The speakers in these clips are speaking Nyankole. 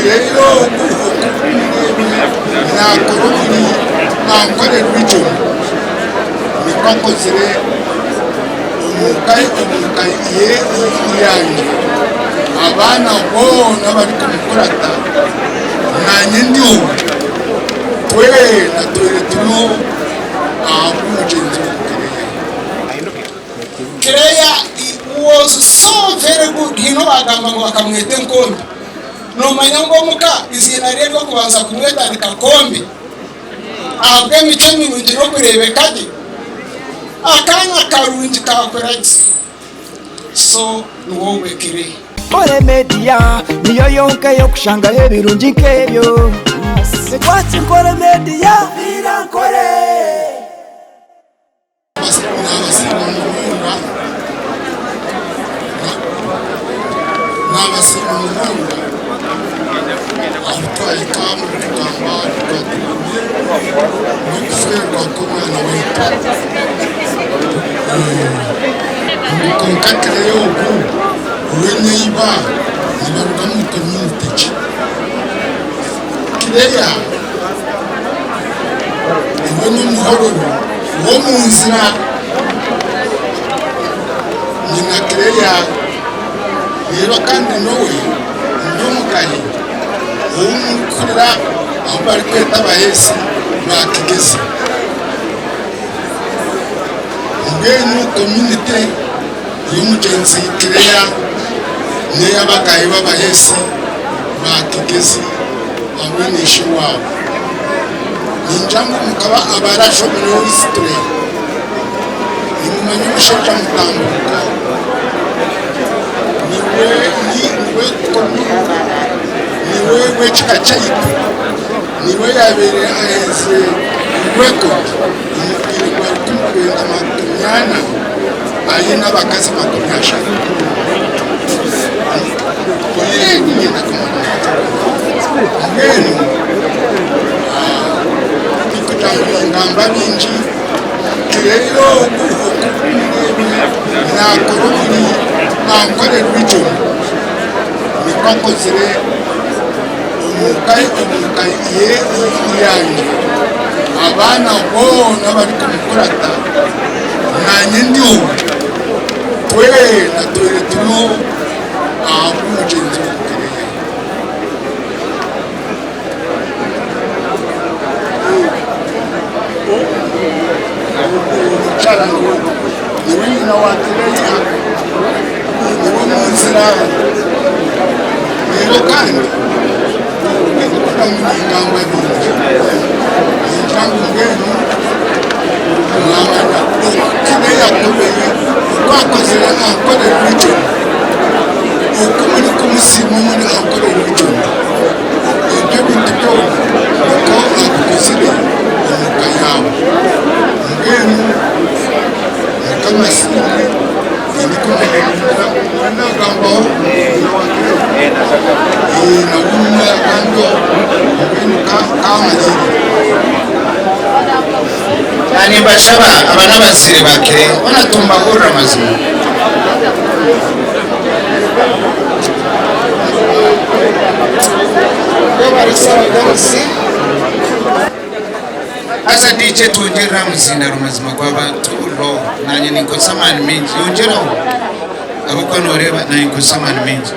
Kireyo ogu oku nakora omuri Ankole region nikwo akozire omuka omuka yangye abaana boona abarikumukurata nanye ndiho twena twire turiho ahabw'omugyenzi waitu Kireya. Kireya was so very good haine owagamba ngu bakamweta enkombe. Noomanya ngu omuka eiziina rye ery'okubanza kumweta ni Kakombe ahabw'emicwe mirungi n'okureebeka gye? Akaana karungi kaakura gye. So niwe ogwe Claire. Nkore Media niyo yonka ey'okushangaho ebirungi nk'ebyo. Ekwatsi Nkore Media. Nkore. Naabasiima munonga, naabasiima munonga ahu twahika omu kugamba ebikwatiraine n'okufeerwa kw'omwana waitu. Ngu kwonka Claire ogu we na iba nibaruga omu community ki? Claire niwe n'omuhororo w'omu nzira. Nyina Claire reeba kandi nyowe ndi omugahi ou murikuhurira ahu barikweta abaheesi ba Kigezi. Mbwenu community y'omugyenzi Claire n'ey'abagahi b'abaheesi ba Kigezi hamwe na ishe waabo. Ningira ngu mukaba abarashomireho history nimumanya omushaija Mutambuuka niwe niwe niwe w'ekika kyaitu niwe yaabaire ahenzire record omu bwire bwa 1940 aine abakazi 30. Niinyenda kumanya mbwenu tikugira ngu ningamba bingi Kireyo ogu oku nakora omuri Ankole region nikwo akozire omuka omuka yangye abaana boona abarikumukurata nanye ndiho twena twire turiho ahabw'omugyenzi waitu Kireya. Omukyara niwe nyina wa Kireya, niwe omunzira reero kandi tindikugira ngu ningamba bingi, ningira ngu mbwenu mwamanya oku Kireya akomire, oku akozire Ankole region, oku murikumusiima omuri Ankole region. Ebyo ebintu byona nikwo abikozire omu ka yaawe. Mbwenu Mukama asiimwe, tindikumanya ngu naagambaho nyina wa Claire. Ee, nawe omwe agambeho, mbwenu ka mmarire. Nimbashaba aba n'abazaire ba Claire boona tumbahurire amazima. Haza DJ twongyerere aha muzindaaro mazima gwaba too nanye ninkozesa amaani maingi yongyeraho ahabw'okuba noreeba nanye ninkozesa amaani maingi.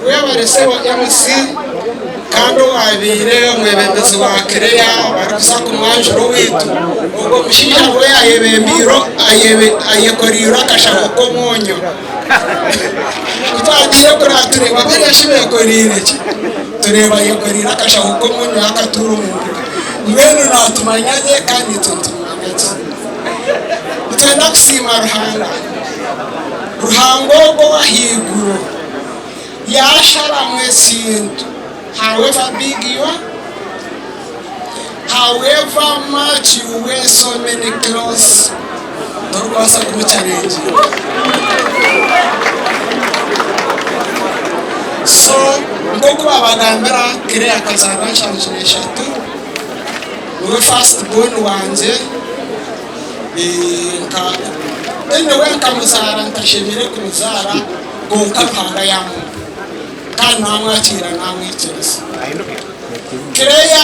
Webare sebo MC kandi owabaire omwebembezi wa Claire barikuza kumwanjura owaitu ogwo omushaija niwe yayebembeire ayekoreire akashaho k'omwonyo kutwagiire kureba tureeba bariya shi bekoreire ki tureeba ayekoreire akashaho k'omwonyo akatuura omu mbuga mbwenu natumanya gye kandi naitwe nitumumanya gye nitwenda kusiima Ruhanga Ruhanga ogwo ow'ahaiguru yaasharamu ekintu however big you are, however much you wear so many clothes, torikubaasa kumucharenginga. So nk'oku baabagambira, Claire akazaarwa 73, niwe first born wangye. Nyowe nkamuzaara ntashemereire kumuzaara kwonka Ruhanga yaamumpa. Kandi namwakiira namwikiriza. Claire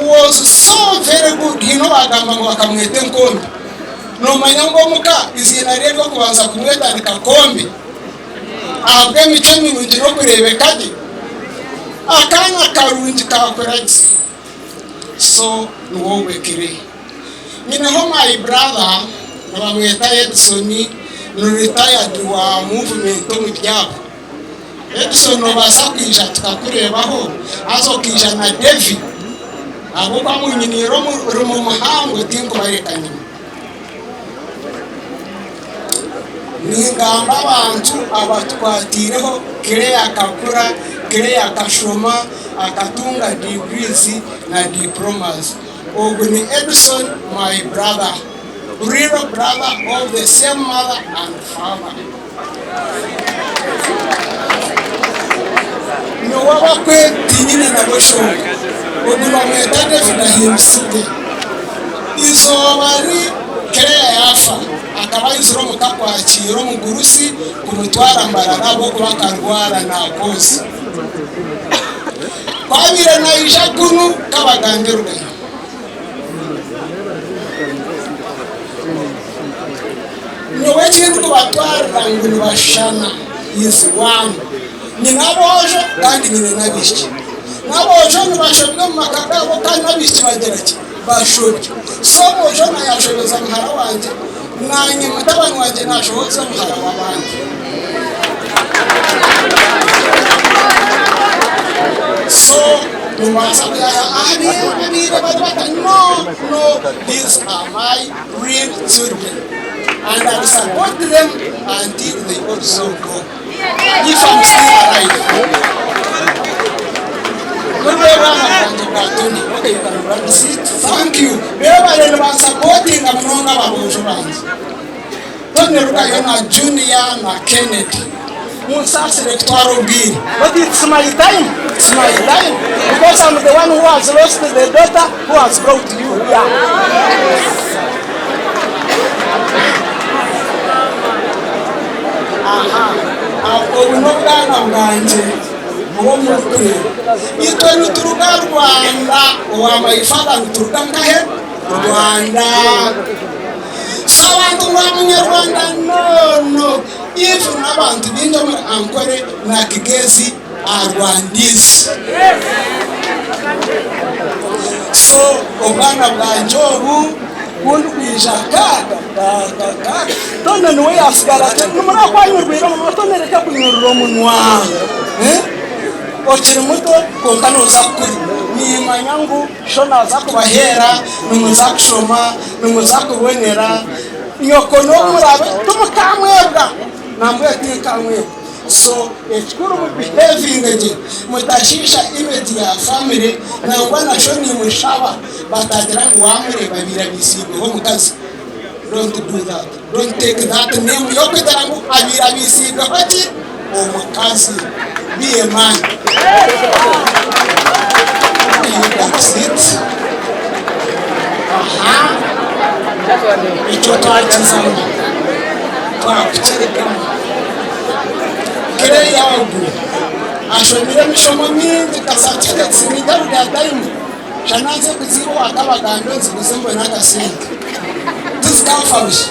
was so very good haine owagamba ngu bakamweta enkombe. Nomanya ngu omuka eiziina rye ery'okubanza kumweta ni Kakombe ahabw'emicwe mirungi n'okureebeka gye. Akaana karungi kakura gye. So niwe ogwe Claire. Nyineho my brother nibamweta Edson ni retired wa movement omu byabo. Edson nobaasa kwija tukakureebaho haza okaija na Davy ahabw'okuba munyiniire omurimo muhango tinkubareka nyima. Ningamba abantu abatukwatiireho Claire akakura, Claire akashoma akatunga degrees na diplomas. Ogu ni Edson my brother, real brother of the same mother and father. Nyowe abakwe tinyine nabo shonga. Ogu bamweta David Ahimbisibwe. Eizooba ri Claire yaafa, akaba aizire omuka kwakiira omugurusi kumutwara Mbarara ahabw'okuba akarwara naakoozi. Ku abaire naija kunu, kabagambye rugayo. Nyowe eki ndikubatwarira ngu nibashushana is one. Nyine aboojo kandi nyine n'abaishiki. N'aboojo nibashobya omu maka gaabo kandi n'abaishiki bagira ki? Bashobya. So omwojo naayashobeza muhara wangye, naanye mutabani wangye naashohoza muhara w'abandi. So nimubaasa kugira abaire bari bata? No, no, these are my real children and I will support them until they also go if I'm still alive. Thank you. Bebare nibansapotinga munonga ababoojo bangye. Tony Rugayo na Junior na Kennedy. Munsaasire kutwara obwire. But it's my time. It's my time. Because I'm the one who has lost the daughter who has brought you here. Aha. Obu n'obwana bwangye obu murikureeba. Itwe nituruga Rwanda, owa my father nituruga nkahe? Rwanda. So abantu ngu Munyarwanda no no. If n'abantu baingi omuri Ankole na Kigezi are Rwandese. So obwana bwangye obu kundikwija kaaga kaaga kaaga Tony niwe yasigara ati nimureba ku anyurwire omunwa Tony reka kunyurura omunwa eh okiri muto kwonka noza kukura nimanya ngu sho naza kubaheera nimuza kushoma nimuza kubonera Nyoko n'obu muraabe timukaamwebwa, nambwenu tinkaamwebwa. So ekikuru mu behavinge gye, mutashiisha image ya family nangwa na sho nimushaba batagira ngu waamureeba abaire abaisiibweho omukazi. Don't do that, don't take that name y'okugira ngu abaire abaisiibweho ki? Omukazi. Be a man. That's it. Aha. Ekyo twakizamu. Twakukirugamu. Claire ogu ashomire emishomo mingi ka certificates nindaruga time shana nze kuziiha owa Kabagambe nziguze mbone akasente. Tizikafa busha.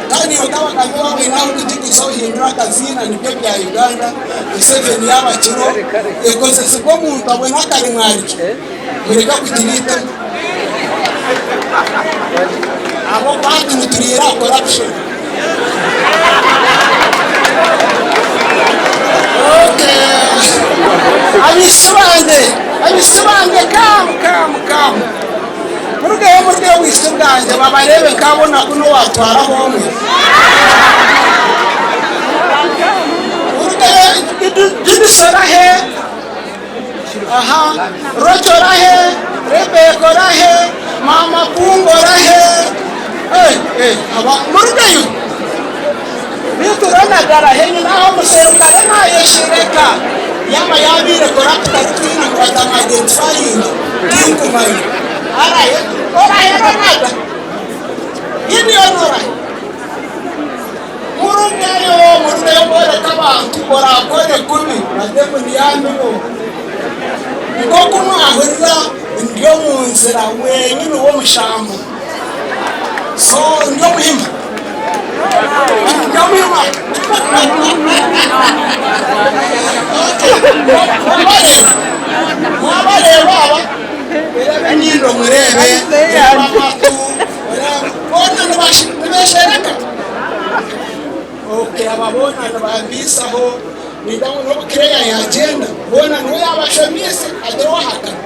Kandi iwe Kabagambe waaba oine ahu orikugiguza ohindure akaziina nibyo bya Uganda Museveni yaaba akiriho ekozesibwe omuntu abone akarimo arye mureke kugira eitima ahabw'okuba hati nituriira aha corruption. Okay. Abaishiki bangye, abaishiki bangye come, come, come. Murugeyo murugeyo obwishiki bwangye babareebe nk'abona kunu owatwaraho omwe. Murugeyo Judith orahe? Aha, Roki orahe? Rebecca orahe? Maama Kungu orahe? Eh, eh, aba murugeyo. Beitu Ronald arahe nyina aho omuserukare nayeshereka yaaba yabaire corrupt arikutiina ngu batamu identifyinga tinkumanya. Arahe? Orahe Ronald? Gideon orahe? Murugeyo, murugeyo mworeke abantu orakore kubi bademoni yamibo. Nk'oku mwahurira ndi omu nzira wenyini w'omushambo. So ndi omuhima. Ndi omuhima. Okay. Mwabareeba? Mwabareeba aba? Mureebe enyindo mureebe, mureebe amatu, mureebe boona nibeshereka. Okay, aba boona nibambiisaho ningira ngu n'obu Claire yagyenda boona niwe yaabashomiise hagire owahakana.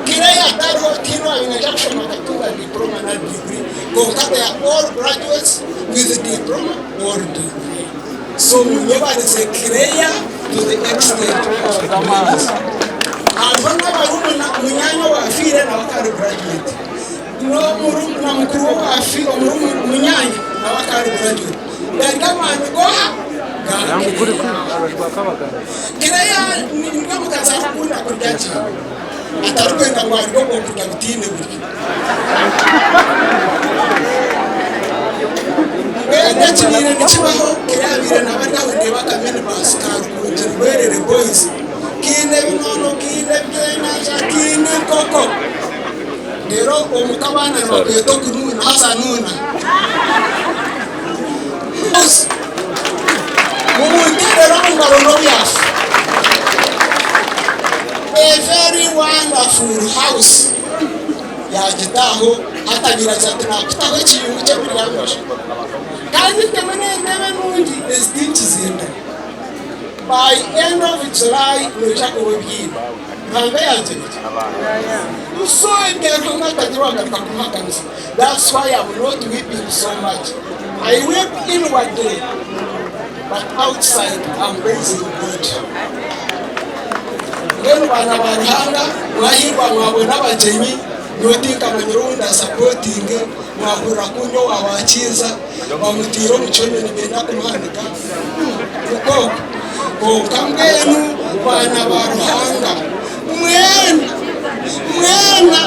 Claire atariho tihaine owaabaire naija kushoma akatunga diploma nari degree kwonka they are all graduates with diploma or degree. So munyebarize Claire to the extent of degrees. Hariho n'abarumuna munyaanya owaafiire nawe akaba ari graduate. N'omurumuna mukuru w'owaafi omurumuna munyaanya nawe akaba ari graduate. Gari g'amaani g'oha? Ga Claire. Claire ni omukazi arikukunda kurya gye, atarikwenda ngu arye obwokurya butaine buryo. Mbwenu ekibaire nikibaho, Claire abaire naaba ari aho ndeeba aka minibus ka Rukungiri Bwerere Boys kaine ebinono, kaine ebyenyanja, kaine enkoko. Reero omuka abaana nibakweta okunuuna haza nuuna. Mumunteerere omu ngaro n'obyafa. A very wonderful house. Yaagitaaho hati abaire agira ati naakutaho ekiyungu ky'ebiryamisho. Kandi ntemu n'entebe nungi ezi tinkizinda. By end of July noija kuba obiine. Ruhanga yaagira ki? So ebya Ruhanga hatagira owagaruka kumuhakanisa. That's why am not weeping so much. I weep inwardly but outside am praising God. Mbwenu baana ba Ruhanga mwahirwa mwabona abagyenyi nyowe tinkamanyire ou ndasapotinge mwahurira ku ndi owa Wakiiza bamutaire omu kihome nibenda kumuhanika nikwo okwo. Kwonka mbwenu baana ba Ruhanga mwena mwena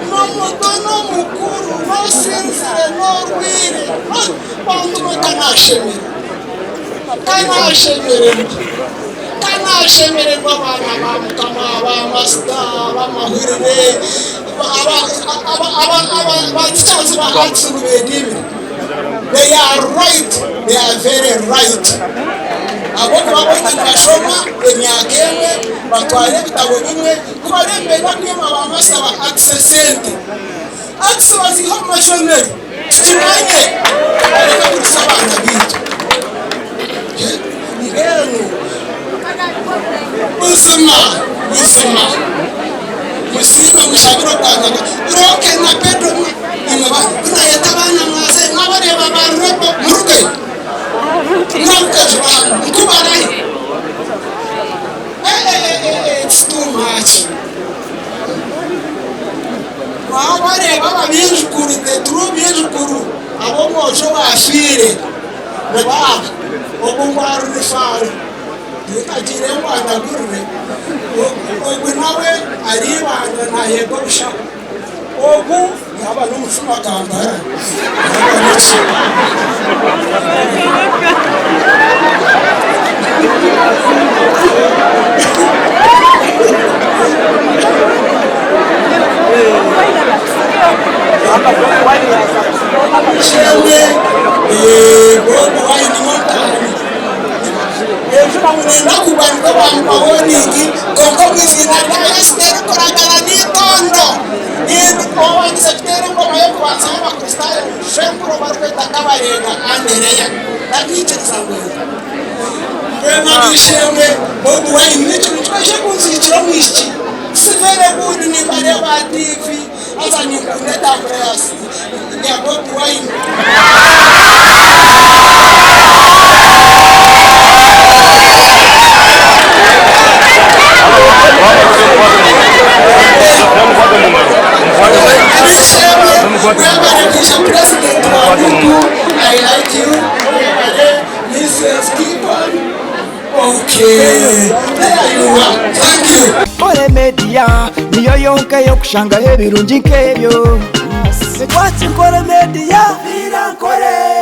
n'omuto n'omukuru n'osinzire n'orwaire bantu mwe ka naashemererwa ka naashemererwa ka naashemererwa abaana ba Mukama ba masita ab'amahurire aba teachers ba arts nibeediimire they are right they are very right ahabw'okuba boona nibashoma emyaka emwe batwara ebitabo bimwe ku bariyo nibenda kwima ba masita ba arts esente arts baziiha omu mashomero tukimanye bareke kuriisa abaana baitu mbwenu buzima buzima musiime mushabire obwagaga Roke na Pedro imwe ku nayeta abaana mwaze mwabareeba ba rurebo murugeyo muraruka juba hanu nkubarahe eh it's too much Wabareeba aba baijukuru the true baijukuru ab'omwojo owaafiire nibaaba ogu ngu arurifaaro tinkagiire ngu andagurire ogu nawe ari ibanda naayega obushaho ogu yaaba n'omufumu akambara yaaba niki. Shewe Bobi Wine n'omutaahani enjura ngu nenda kugwa nikwo bamuha warning kwonka omu iziina rya Yesu terikuragara n'eitondo. Owabandize kuteera engoma y'okubanza y'Abakristaayo Shwenkuru barikweta Kabarenga Andereya tarikwikiriza ngu Mbwenu ab'eishe-emwe, Bobi Wine n'ekintu kikwaija kunziikira omwishiki. Sivere obundi nimbareeba aha tiivi haza ninkunda entambura ya Bobi Wine. Ab'eishe-emwe, mwebare kwija Purezidenti wa Nup, I like you, mwebare Mrs. Keep on. Okay, there you are. Thank you. Nkore Media niyo yonka ey'okushangaho ebirungi nk'ebyo. Twatsi Nkore Media. Nkore.